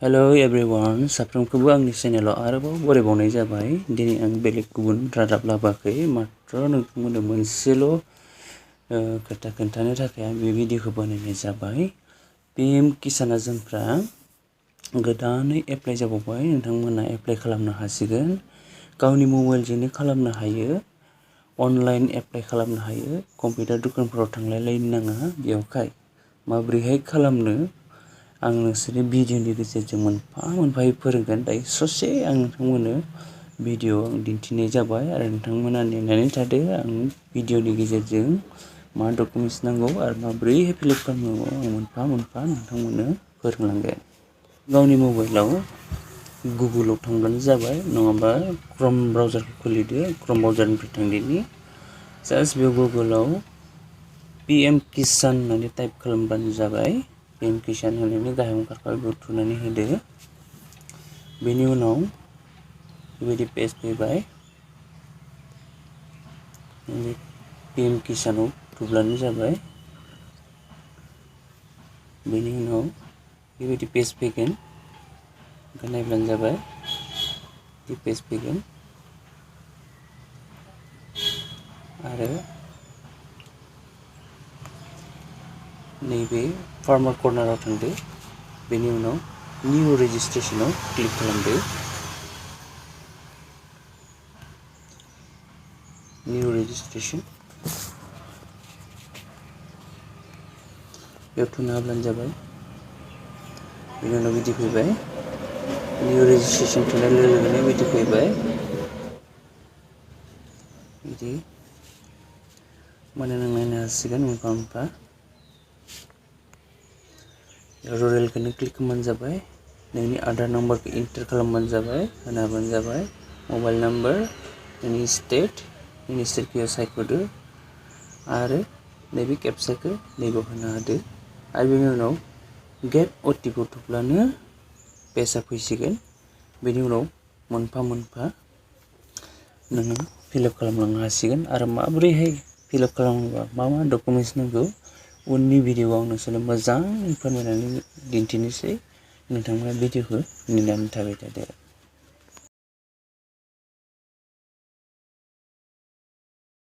Hello everyone साफ्रोमखौबो आंनि चेनेलाव आरोबाव बरायबावनाय जाबाय। दिनै आं बेलेग गुबुन रादाब लाबोआखै, मात्र नोंथांमोननो मोनसेल' खोथा खोन्थानो थाखाय आं बे भिडिअखौ बानायनाय जाबाय। PM-Kissanआ जोंफ्रा गोदानै एप्लाइ जाबावबाय। नोंथांमोना एप्लाइ खालामनो हासिगोन। गावनि मबाइलजोंनो खालामनो हायो, अनलाइन एप्लाइ खालामनो हायो, कम्पिउटार दखानफोराव थांलायलायनो नाङा। बेवहाय माबोरैहाय खालामनो आं नोंसोरनि भिडिअनि गेजेरजों मोनफा मोनफायै फोरोंगोन। दायो ससे आं नोंथांमोननो भिडिअ आं दिन्थिनाय जाबाय आरो नोंथांमोना नेनानै थादो। आं भिडिअनि गेजेरजों मा डकुमेन्ट्स नांगौ आरो माबोरैहाय फिलआप खालामनांगौ आं मोनफा मोनफा नोंथांमोननो फोरोंलांगोन। गावनि मबाइलाव गुगोलाव थांब्लानो जाबाय, नङाबा क्रम ब्राउजारखौ खुलिदो। क्रम ब्राउजारनिफ्राय थांदिनि जास्ट बेयाव गुगोलाव PM-Kissan होननानै टाइप खालामब्लानो जाबाय। PM-Kissan होननानै गाहायाव ओंखारखाबाय, बेयाव थुनानै होदो। बेनि उनाव बेबायदि पेज फैबाय। PM-Kissanआव थुब्लानो जाबाय। बेनि उनाव बेबायदि पेज फैगोन, बेखौ नायब्लानो जाबाय। बे पेज फैगोन आरो नैबे फार्मार कर्नाराव थांदो। बेनि उनाव निउ रेजिस्ट्रेशनाव क्लिक खालामदो। निउ रेजिस्ट्रेशन बेयाव थुना होब्लानो जाबाय। बेनि उनाव बिदि फैबाय। निउ रेजिस्ट्रेशन थुनाय लोगो लोगोनो बिदि फैबाय। बिदि माने नों नायनो हासिगोन मोनफा मोनफा। रुरेलखौनो क्लिक खालामबानो जाबाय। नोंनि आधार नाम्बारखौ एन्टार खालामबानो जाबाय, होना होबानो जाबाय। मबाइल नाम्बार, नोंनि स्टेटखौ सायख'दो आरो नैबे केपचाखौ नैबेयाव होना होदो। आरो बेनि उनाव गेट OTP थुब्लानो पेजआ फैसिगोन। बेनि उनाव मोनफा मोनफा नोङो फिलआप खालामलांनो हासिगोन। आरो माबोरैहाय फिलआप खालामोबा मा मा डकुमेन्ट्स नांगौ उननि भिडिअआव आं नोंसोरनो मोजाङै फोरमायनानै दिन्थिनोसै। नोंथांमोना भिडिअखौ नेनानै थाबाय थादो।